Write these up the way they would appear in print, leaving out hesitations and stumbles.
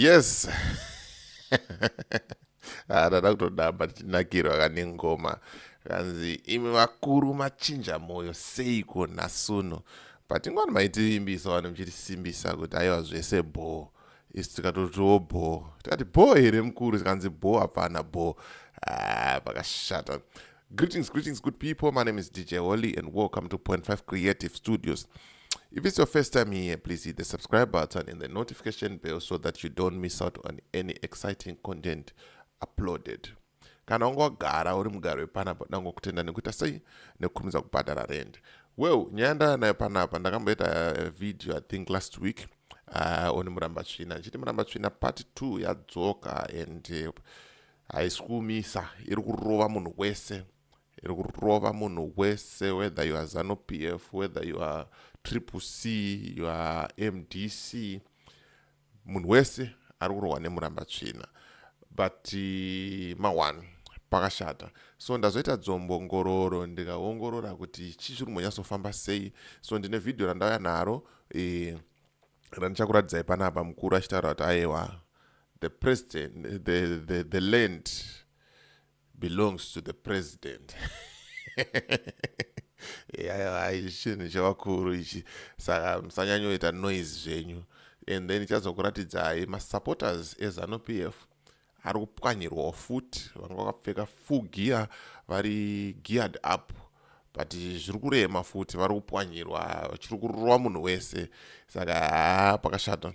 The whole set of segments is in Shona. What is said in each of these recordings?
Yes, ndada kutodamba tichinakirwa kane ngoma. Kanzi imi vakuru machinja moyo seiko nhasuno? But ingwani maitivimbisa vanhu, muchitisimbisa kuti aiwa, zvese bho. Isu tikatotiwo bho, tikati bho here mukuru? Tikanzi bho hapana bho. Ah, pakashata. Greetings, greetings, good people. My name is DJ Holly and welcome to Point 5 Creative Studios. If it's your first time here, please hit the subscribe button and the notification bell so that you don't miss out on any exciting content uploaded. Kana wanga wagara uri mugaro wepanapa, dangokutenda nekuita sei, nekukurumidza kubhadhara rent. Well, nyaya ndaya nayo panapa, ndakamboita video, I think last week, on Murambatsvina, ndichiti Murambatsvina part 2 yadzoka and haisi kumisa, iri kurova munhu wese, iri kurova munhu wese, whether you are ZANU PF, whether you are Triple C, you are MDC, munhu wese ari kurohwa neMurambatsvina. But ma1 pakashata. So ndazoita dzombongororo, ndikaongorora kuti chii chiri kumbonyatsofamba sei. So ndine vhidhiyo randauya naro randichakuratidzai panapa, mukuru achitaura kuti aiwa, the president, the land belongs to the president. Aiwa, ichi chinhu chevakuru ichi, saka musanyanyoita noise zvenyu. And then ichazokuratidzai masupporters eZANU PF ari kupwanyirwawo futi, vanga vakapfeka full gear, vari geared up, but zviri kurema futi, vari kupwanyirwa, chiri kurova munhu wese. Saka haa, pakashata,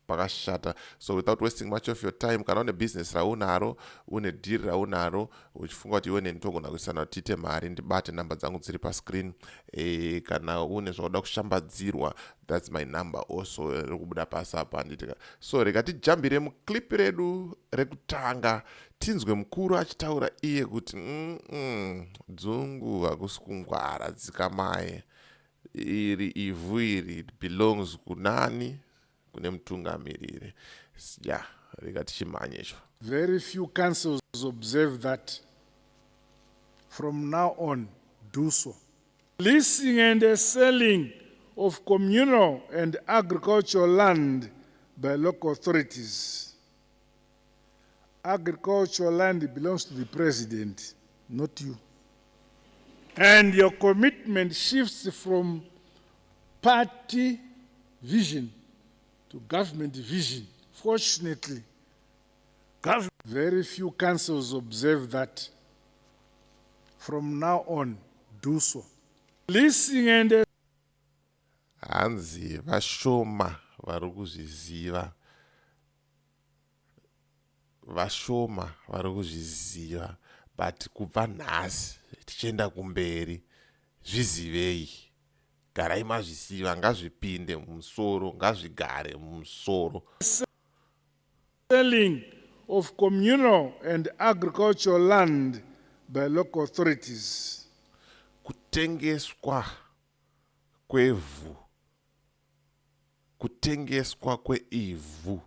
pakashata. So without wasting much of your time, kana une business raunaro, une dhiri raunaro, uchifunga kuti iwe neni togona kuisana kuti tiite mari, ndibate, namba dzangu dziri pascreen. Kana une zvauda kushambadzirwa, that's my number also, riri kubuda pasi apa, handitika? So rega tijambire muclip redu rekutanga, tinzwe mukuru achitaura iye kuti dzungu hakusi kungwara, dzikamai, iri ivhu iri belongs kunani? Kune mutungamiriri. Ya, rega tichimhanye icho. Very few councils observe that. From now on, do so. Leasing and selling of communal and agricultural land by local authorities. Agricultural land belongs to the president, not you. And your commitment shifts from party vision to government vision. Fortunately, very few councils observe that. From now on, do so. Leasing and Hanzi vashoma vari kuzviziva, vashoma vari kuzviziva, but kubva nhasi tichienda kumberi, zvizivei, garai mazviziva, ngazvipinde mumusoro, ngazvigare mumusoro. Selling of communal and agricultural land by local authorities. Kutengeswa kwevhu, kutengeswa kweivhu.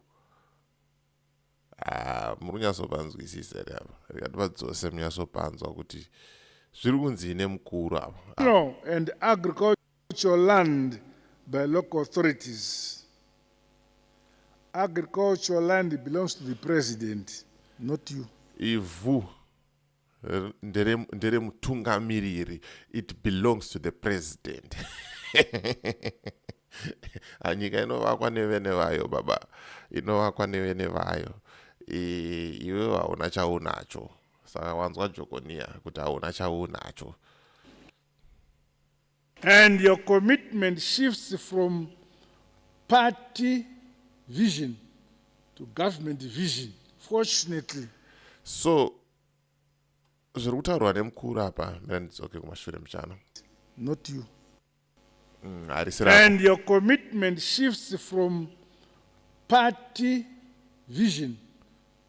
Ah, muri kunyatsopanzwisisa here apa? Rikati vadzose munyatsopanzwa kuti zviri kunzi nemukuru apa. Communal and agricultural land by local authorities. Agricultural land belongs to the president, not you. Ivhu nderemutungamiriri, it belongs to the president. Nyika inovakwa nevene vayo, baba, inovakwa nevene vayo. Iwe hauna chaunacho, saka wanzwa jokoniya kuti hauna chaunacho. And your commitment shifts from party vision to government vision. Fortunately, So zviri kutaurwa nemukuru apa, mira ndidzoke kumashure muchana. Not you. Harisi rako. And your commitment shifts from party vision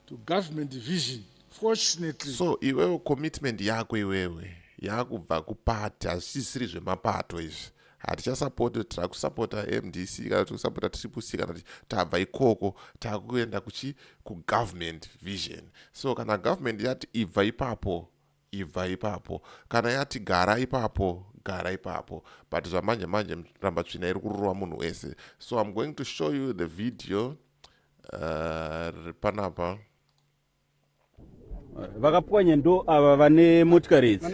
to government vision. Fortunately, So iwewe commitment yako iwewe yakubva kupati, hazvisisiri zvemapato izvi. Hatichasapoti, tiri kusapota MDC kana tiri kusapota Triple C kana tabva ikoko, takuenda kuchi kugovernment vision. So kana government yati ibva ipapo, ibva ipapo. Kana yati gara ipapo, gara ipapo. But zvamanje manje Murambatsvina iri kurova munhu wese. So I'm going to show you the video. Panapa Vakapwanya ndo ava vane motikari idzi,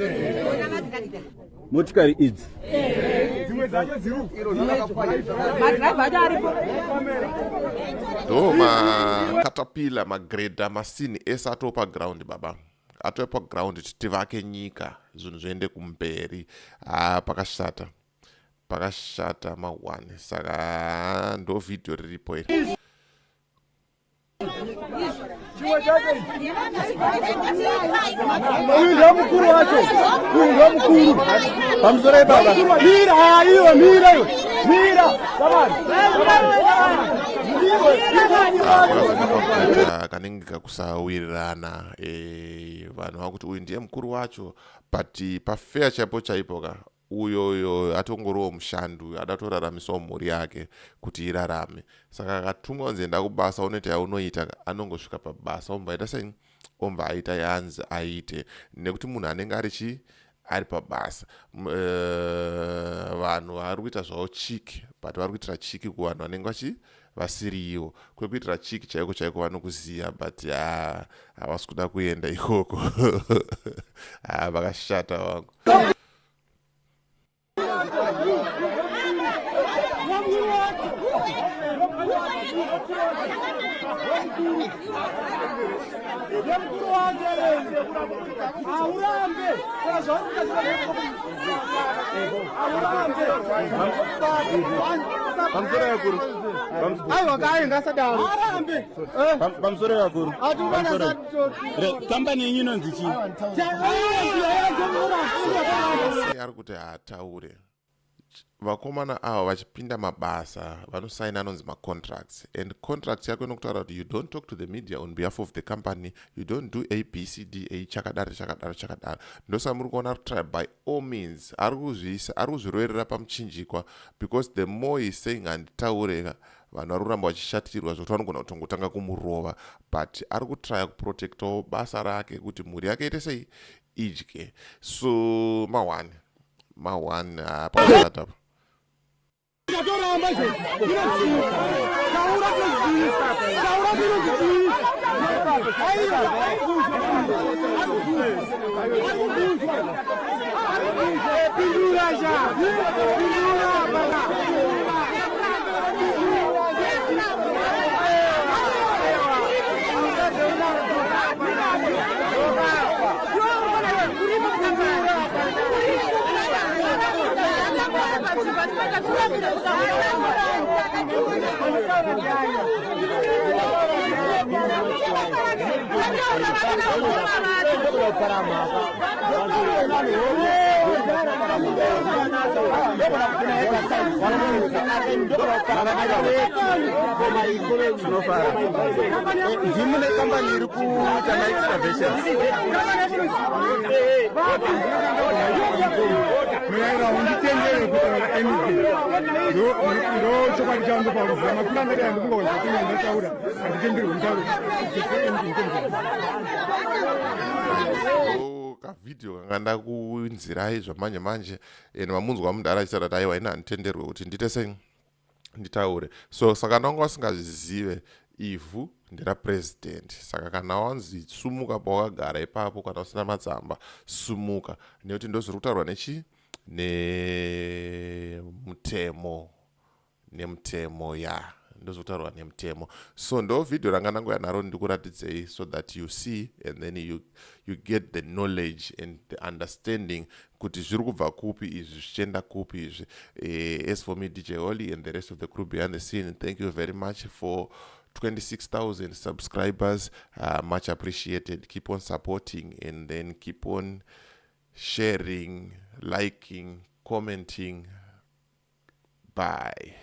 motikari idzi. Madhiraivha acho aripo. Ndo macaterpillar, magrader, masini ese atoo paground, baba, atove paground kuti tivake nyika, zvinhu zviende kumberi. Ha, pakashata, pakashata ma1. Saka ndo vhidhiyo riripo iri. Uyu ndo mukuru wacho, uyu ndo mukuru. Pamusoro ipapa, mira iwe, mira iwe, mira samani. Pakazoita kanenge kakusawirirana, vanhu vakuti uyu ndiye mukuru wacho, but pafair chaipo chaipo ka, uyoyo atongoriwo mushandi, uyo ada kutoraramisawo mhuri yake kuti irarame. Saka akatumwa kunzi enda kubasa, unoita yaunoita, anongosvika pabasa, ombva aita sei, ombva aita yaanzi aite, nekuti munhu anenge ari chi ari pabasa. Vanhu vari kuita zvavo chiki, but vari kuitira chiki kuvanhu vanenge vachi vasiriwo kwekuitira chiki chaiko chaiko, vanokuziva, but ha, havasi kuda kuenda ikoko. Ha, vakashata vangu. Mukuru wacho haurambe saka zvauri. Haurambe. Pamusoro yakuru. Aiwa, kai ngasadaro, arambe. Pamusoro yakuru. Kambani yenyu inonzi chii? Sei ari kuti haataure? Vakomana ava vachipinda mabasa vanosaina anonzi macontracts, and contract yako inokutaura kuti you don't talk to the media on behalf of the company, you don't do A, B, C, D, A, chakadaro, chakadaro, chakadaro. Ndosaka muri kuona ari kutry by all means, ari kuzviisa, ari kuzviroverera pamuchinjikwa, because the more he saying handitaure, vanhu vari kuramba vachishatirwa zvokuti vanogona kutongotanga kumurova, but ari kutrya kuprotectawo basa rake kuti mhuri yake ite sei, idye. So ma1 ma1 pakashata apa. Tatoramba izvo, taura tinozii, taura tinozii. Aiwa, pindura sha, pindura baba. Tinofara ndimune kambani iri kuita maexcavations. Miraira, unditendere kutaura anything, ndo chokwadi changu pakuziva mapurani akadai. Handifunga kuti ndataura, handitenderwe mutauro anything. Kavhidhiyo kanga ndakuinzirai zvamanje manje, and mamunzwa mudhara achitaura kuti aiwa, ina handitenderwe kuti ndiite sei, nditaure. So saka ndanga vasingazvizive, ivhu nderapurezidendi. Saka kana wanzi sumuka pawakagara ipapo, kana usina matsamba, sumuka, nekuti ndo zviri kutaurwa nechi nemutemo, nemutemo ya ndozvokutaurwa nemutemo. So ndo vhidhiyo ranga ndangoya naro ndikuratidzei so that you see and then you get the knowledge and the understanding kuti zviri kubva kupi izvi, zvichienda kupi izvi. As for me, DJ Holly, and the rest of the crew behind the scene, thank you very much for 26,000 subscribers. Much appreciated. Keep on supporting and then keep on sharing, liking, commenting. Bye.